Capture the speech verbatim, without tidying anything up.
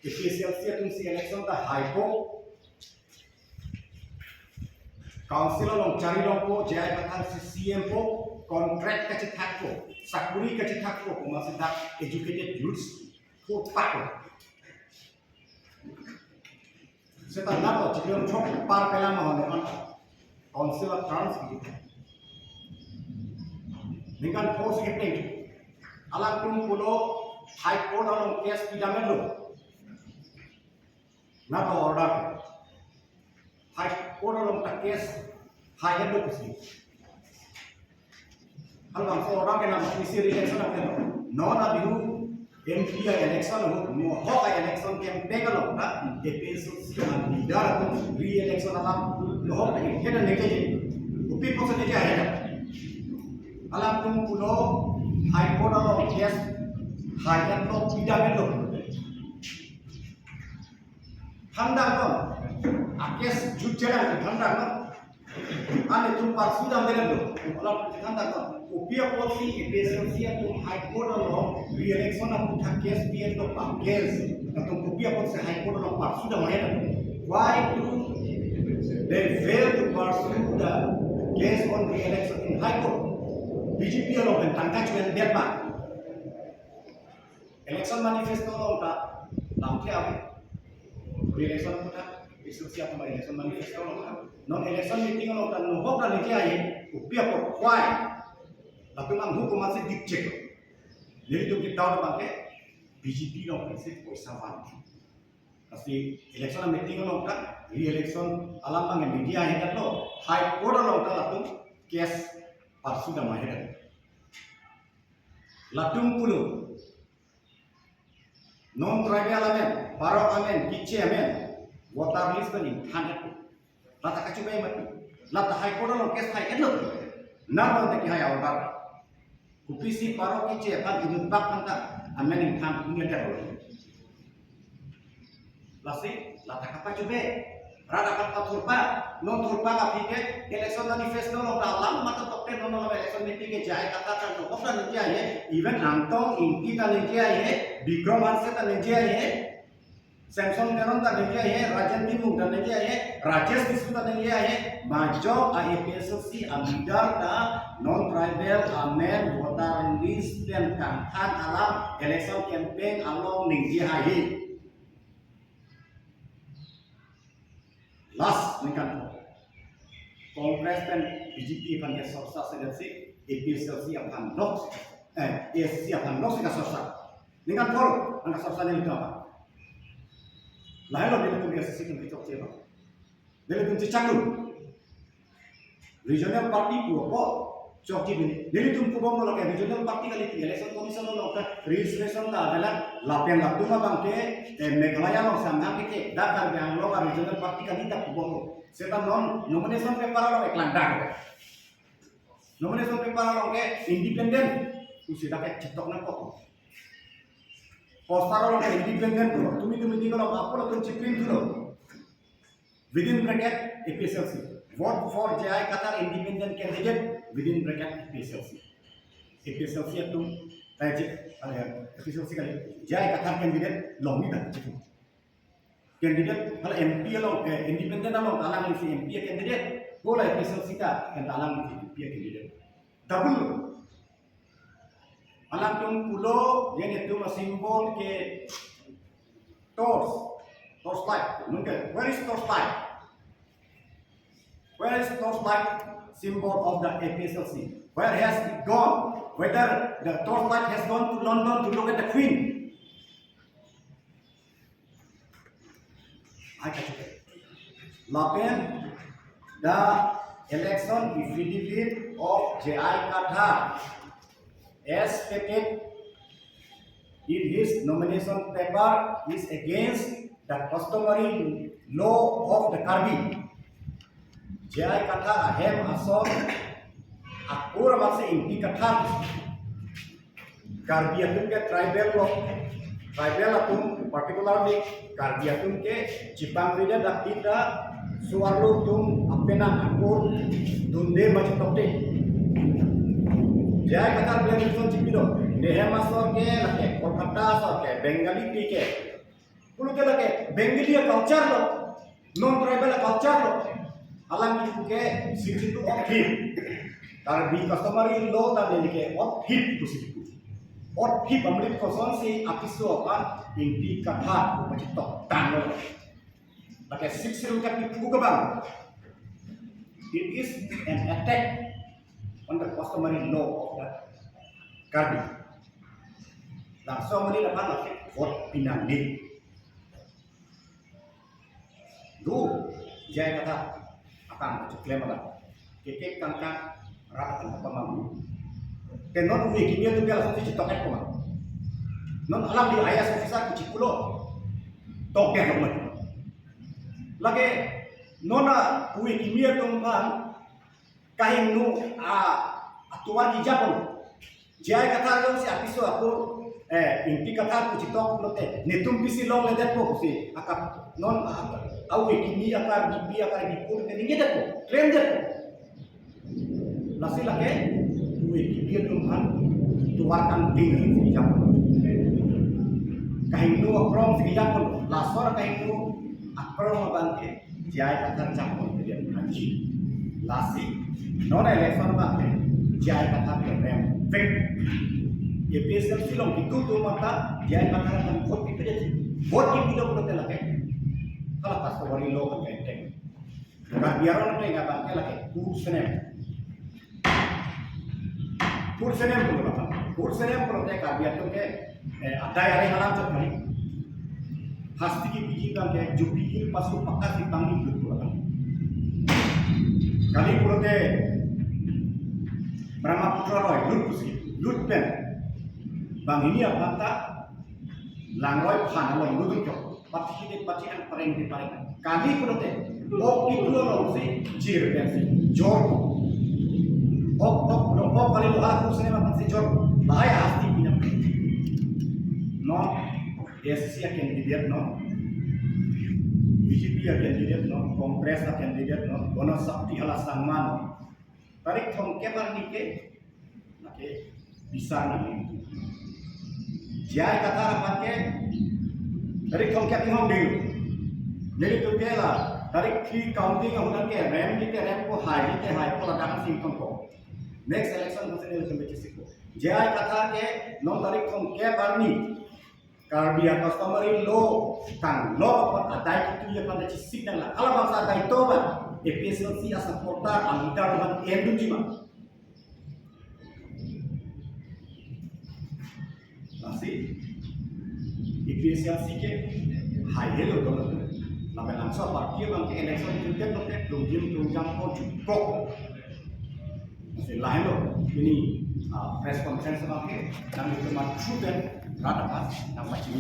APHLC atumsi election ta haipo, council along chari longpo, J I Kathar si CEM po, contract kachethakpo, sakuri kachethakpo, komatsi dak educated youths ko pato. Seta na to chiklo chok par pela ma hone on council of terms ki. Ningkan pho si kepeng. Alangtum pulo High Court along case pidamlo. Na to order. High Court along ta case hai lo pusi. Halabangso order ke na pusi re-election ang keno. Non abihu M P a-election ho, mo ho ka election campaign along ta APHLC a leader atum re-election alam lo ho ke kena neke. Kopi apotsi neke ahe. Alangtum pulo High Court along case hai lo pidamlo. Thandang non. A case jutjelang thandang non. Ane tum parsu damdelo. Alam thandang non. Kopi apotsi APHLC atum High Court along re-election aputhak case pilo pa case. Atum kopi apotsi High Court along parsu damdelo. Why do they fail to pursue the case on re-election in High Court? BJP along pen tangka chuan biar pa. Election manifesto along ta lamthe ave. Election along ta, APHLC atum election manifesto along ta. Non election meeting along ta nohok ta neke ahe, kopi apot, why? Latum nanghu komatsi dikchek. Nelitum ke doubt abang ke BJP along pensi poisa van. Lasi election meeting along ta, re-election alam abang neke ahe katlo, High Court along ta latum case parsu dam ahe katlo. Latum pulo. Non-tribal amen, Paro amen, Kiche amen, voter list pen ingthan-et. Lata kachibai mati. Lata High Court along case hai-etlo. Nang non teki hai order. Kopisi Paro Kiche aphan inut bak aphan ta amen ingthan ingthan-et. Lasi, lata kapachibai. Rat apat pathurpa, non thurpa aphi ke election manifesto along ta alam mata tokte non along election meeting ke J I Kathar ta nohok ta neke ahe, even Angtong Ingti ta neke ahe, Bikram Hanse ta neke ahe, Samson Teron ta neke ahe, Rajen Timung ta neke ahe, Rajesh Tisso ta neke ahe, majok a APHLC a leader ta non-tribal amen voter list pen kangthan alam election campaign along neke ahe. Last ningkan Congress pen BJP aphan ke sorsa sedet si APHLC aphan lok, eh, ASDC aphan lok si kasorsa. Ningkan pharo nang kasorsa nelitum aphan. Lahelo nelitum ASDC atum kechokche abang. Nelitum chechanglu. Regional party pu apot chokche bini. Nelitum kubom lo lake regional party kali ti, election commission lo ka registration ta avelang, lapen latum abang ke, eh, Meghalaya along samjang ke ke, dak Karbi Anglong a regional party kali ta kubom lo. Seta non nomination paper along eklang dak. Nomination paper along ke independent, usi dak ke chetok nangkok. Poster along ke independent lo, tumi tumi tinggal lo, apa lo tum chipin dulu. Within bracket APHLC. Vote for J I Kathar independent candidate, within bracket APHLC. APHLC atum, eh, J-, eh, APHLC kali, J I Kathar candidate, long ni dah, gitu. Candidate, kalau MP along, eh, independent along, alang isi MP candidate, bola APHLC ta, kan alang isi MP candidate. Double. Alangtum pulo, yang itu symbol ke torch, torch light. Nungke, where is torch light? Where is torch light symbol of the APHLC? Where has it gone? Whether the torch light has gone to London to look at the Queen? I can check. Lapen, the election affidavit of J I Kathar, as stated in his nomination paper, is against the customary law of the Karbi. J I Kathar ahem asor akur amatsi Ingti Kathar. Karbi atum ke tribal lo, tribal atum particularly Karbi atum ke chipangri da dakti da suarlo atum apenang akur dunde machitokte. J I Kathar believe ison chipido, nehem asor ke lake Kolkata asor ke Bengali pi ke Pulote lake Bengali a-culture lo, non-tribal a-culture lo. Alang itu ke sixty-two odd feet. Karbi customary law ta neli ke odd feet pu sixty-two. Odd feet amrit koson si apiso aphan Ingti Kathar pu pachitok tanglo. Lake sixty-two ka pu ke bang. It is an attack on the customary law of the Karbi. Langsung mani dapat lake vote pinang di. Du, J I Kathar akan keklem ala. Kekek kangkang rat akan apa mamu. Te non ui kimia tu biar sih citoket koma. Non alam di I A S officer kuci kulo. Tok dia koma. Lake non a ui kimia tu kan kahingno a atuan ijapon. J I Kathar jongsi apiso ako, eh, Ingti Kathar pu chitok lote, netum pisi longledetpo pusi, akap non, ah, awe kimi akar bipi akar bipur ke ningjedetpo, trendetpo. Lasi lake, awe kimi atum kan, tuar kan ting si jam. Kahingno akrong si jam, lasor kahingno akrong abang ke, J I Kathar chapon pedian anji. Lasi, non election ba, J I Kathar ke rem vek. A P H L C along kitu tu mata, J I Kathar kan vote kipedian. Vote kipilo pulote lake. Hala customary law kan kenteng. Karbi aron teng abang ke lake, kur senem. Kur senem pulo lapan. Kur senem pulote Karbi atum ke, eh, adai areng alam chot kali. Hasti kipiji abang ke jupi ir pasu pakas ipang di lut pulo lapan. Kali pulote Brahmaputra roi lut pusi, lut pen. Banghini aphan ta langroi phan along lut chot. Pati de pati nang pareng de pareng. Kali pulote, ok itu along si jir pen si jor. Ok, ok, ok, ok kali lo aku sene makan si jor. Bahaya hasti pinang. Non, A C C a-candidate non, B J P a-candidate non, Congress a-candidate non, Gana Shakti hala sangma non. Tarik thomkep arni ke, lake, bisa nang itu. J I Kathar aphan ke, tarik thomkep inghong ding. Nelitum ke la, tarik three counting ahut ke, rem di te rempo, hai di te haipo, ladak sing tongpo. Next election ko sini lebih kisi ko. J I Kathar ke, non tarik thomkep arni. Karbi a-customary law tanglo apot adai kitu ya pada chisik nang la. Hala bangso adai to ba. A P H L C a-supporter, a-leader laban endun jima. Lasi, A P H L C ke hai helo dolo. Lapen langsung party abang ke election ticket lote, tungjim tungjang ko jukok. Lasi lahenlo, ini, ah, press conference abang ke, nang itu maju dan rata pas, nang maju.